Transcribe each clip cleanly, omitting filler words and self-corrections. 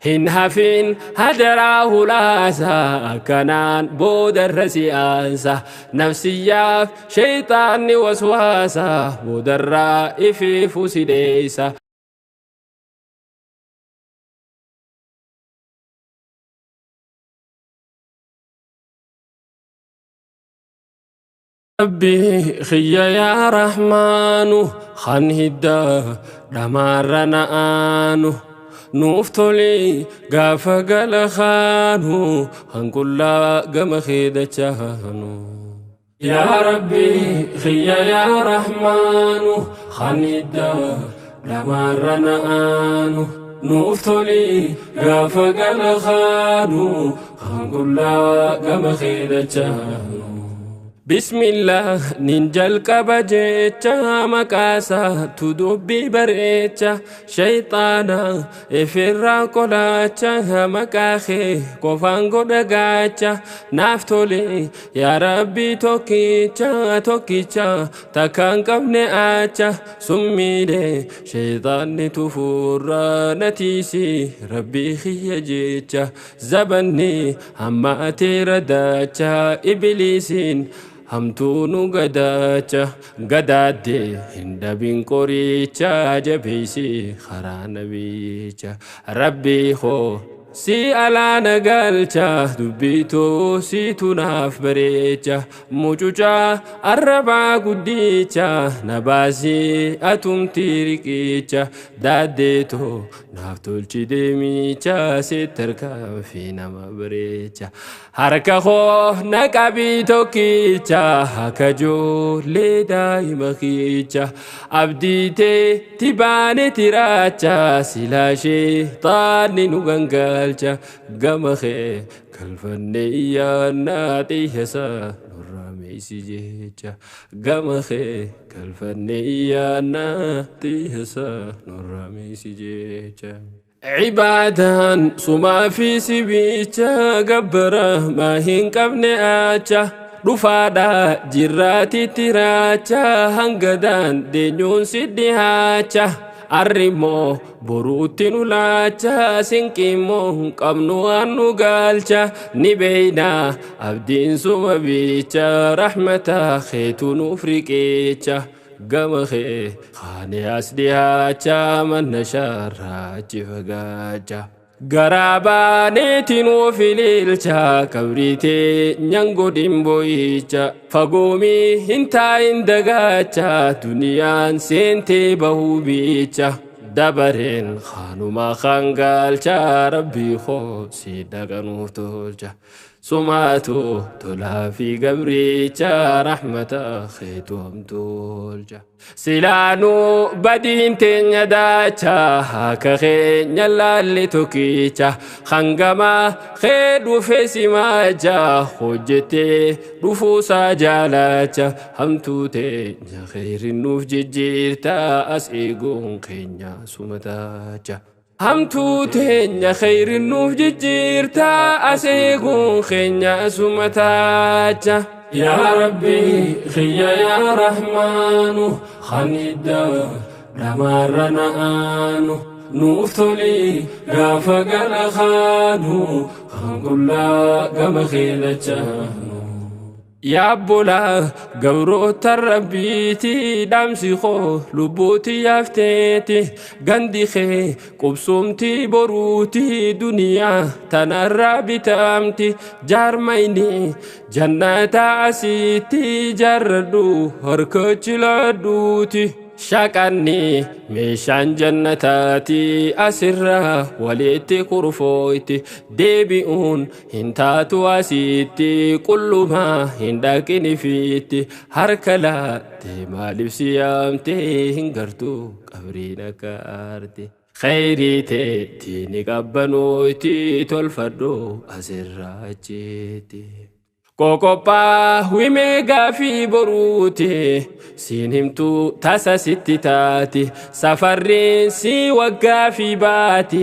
Hin hafin hadaraa hulaasa akkanaan boodarra si'aansa nafsiyyaaf shayxaanni waswaasa boodarraa ifiifu si dheeysa. Rabbi xiyya yaa Rahmaanu kan hidda dhamaarra na'aanu nuuf toli gaafa gala kaanu kan qullaa gama keedachaanu. Yaa Rabbi xiyya yaa Rahmaanu kan hidda dhamaarra na'aanu nuuf toli gaafa gala kaanu kan qullaa gama keedachaanu. Bismillah nin jalqaba jecha maqaasaa tu dubbii bareecha shayxaana ifirraa qolaacha maqaa kee qofaan godha gaacha naaf tole yaa Rabbii tokkicha tokkicha takkaan qabne acha summiidhe shayxaanni tufuurra natiisi Rabbii kiyya jecha zabanni hamma ateera daacha ibiliisiin hamtuu nu gadaacha gadaadde hin dhabin qoricha jabeeysi karaa nabiyyicha Rabbii koo si alaana galcha dubbiitoo siitu naaf bareecha mucucaa arrabaa guddicha na baasii atumti riqicha daaddeetoo naaf tolchi deemicha sitti harkaa nama bareecha harka koo na qabii tokkicha akka ijoollee daa'ima kiicha abdiitee tibaane tiraacha silaashee xaanni nu gangalcha gama kee galfanne iyyaannaa xiyyasaa nurraa meeysi jecha gama kee galfanne iyyaannaa xiyyasaa nurraa meeysi jecha. Cibaadaan sumaa fi sibiicha gabbara maa hin qabne acha dhufaadha jirraatitti raacha hangadaan deenyuun si dhihaacha arrimmoo boruutti nu laacha sinqiimmoo qabnu waan nu galcha ni beeyna abdiin suma biicha rahmata keetu nuuf riqicha. Gama kee kaane as dhihaacha manna shaarraa achi fagaacha. Garaa baaneetiin of ililcha kabriitee nyangodhin boo'icha fagoomii hin taa'in dagaacha duniyaan seentee bahuu biicha. Dabareen kaanuma kan galcha Rabbii koo si dhaqanuuf tolcha. Sumaatu tolaa fi gabriicha rahmata keetu hamtolcha. Silaanuu badiin teenya daacha akka keenya laalli tokkicha hangamaa kee dhufe simaacha hojjettee dhufuusaa jaalacha hamtuu teenya kheyrin nuuf jijjiirta as eeguun keenya sumataacha. Hamtuu teenya kheyrin nuuf jijjiirta as eeguun keenya sumataacha. Yaa Rabbi xiyya yaa Rahmaanu kan hidda dhamaarra na'aanu nuuf toli gaafa gala kaanu kan qullaa gama keelachaanu. Yaa obbolaa gabroota Rabbiiti dhaamsi koo lubbuuti yaafteeti gandi kee qubsumti boruuti duniyaa tanarraa bitamti jaarmayni jannata asitti jaarradhu harka chiladhuuti. Shaqanni meeshaan jannataati asirraa walitti kurfooyti deebi'uun hin taatu asitti qullumaa hin dhaqinifiitti harka laatte maaliif si yaamte hin gartuu qabriin akka aarte. Kheyrii teetti ni qabbanooyti tolfadhu asirraa achitti. Qoqophaa wimee gaafii boruuti siin himtuu tasa sitti taati safarriin si waggaa fi baati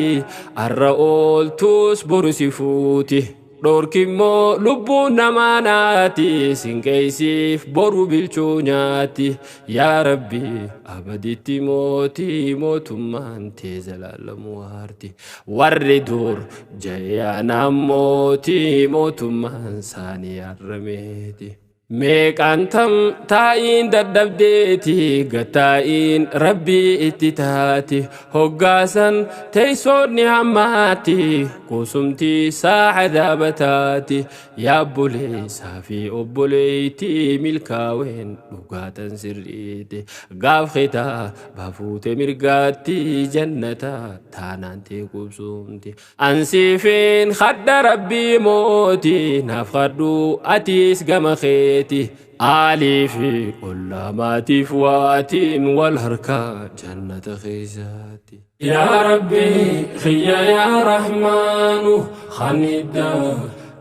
arra ooltuus boru si fuuti. Dhorkimmoo lubbuun namaa naati sinqeessiif boru bilchuu nyaati. Yaa Rabbi abaditti mootii mootummaan tee zalaalamuu waarti. Warri dur jayaanaan mootii mootummaan saanii arrameeti. Meeqaan tam taa'iin dadhabdeeti gattaa'iin rabbii itti taati. Hoggaasan teessoonni hammaatti kusumtii saaca daabataati. Yaa obboleessaa fi obboleettii milkaaween dhugaatan sirriiti. Gaaf xitaa bafuute mirgaatti jannata taanaan tee qubsumti. Ansiifin hadda rabbii mootii naaf hadhu atiis gama keeti. Aalii fi ollaa maatiif waatiin wal harkaa jannata keessaati. Yaa Rabbi xiyya yaa Rahmaanu kan hiddaa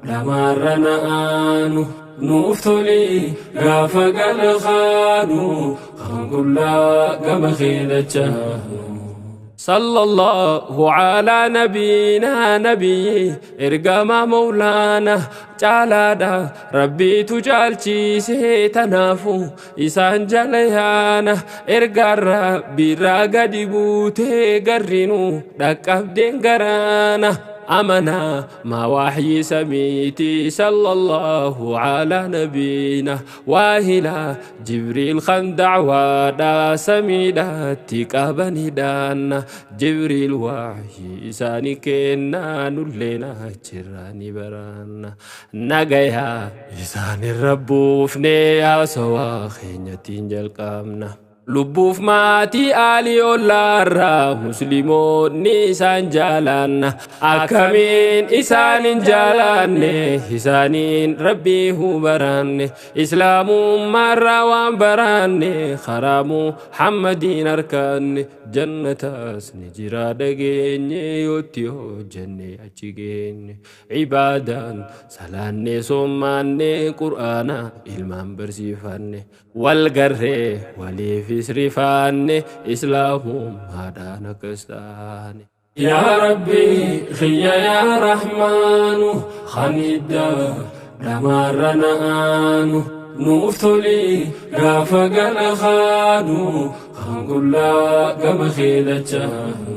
dhamaarra na'aanu nuuf toli gaafa galakaanu kan qullaa gama keedachaanu. صلى الله على نبينا نبي إرقام مولانا جالادا ربي تجالشي سيتنافو إسان جليانا إرقا ربي راقدي بوتي قرنو دكاب قرانا أمنا ما وحي سميتي صلى الله على نبينا واهلا جبريل خان دعوة دا سميدا تكابني دانا جبريل وحي ساني كنا نلنا جراني برانا نجايا إساني ربوفني يا سوا خينيتين جلقامنا Lubbuuf maatii aalii ollaarraa musliimoonni isaan jaalanna. Akkamiin isaan hin jaalanne isaaniin rabbii hubaranne. Islaamummaarraa waan baranne karaa Muhammadiin harkanne. Jannataas ni jira dhageenye yootti hojjenne achi geenye. Ibaadaan salaanne soommaanne qur'aana ilmaan barsiifanne. Wal garree waliifis rifaanne islaamummaadhaan akkas taane. Yaa Rabbi xiyya yaa Rahmaanu kan hiddaa dhamaarra na'aanu nuuf toli gaafa galakaanu kan qullaa gama keedachaanu.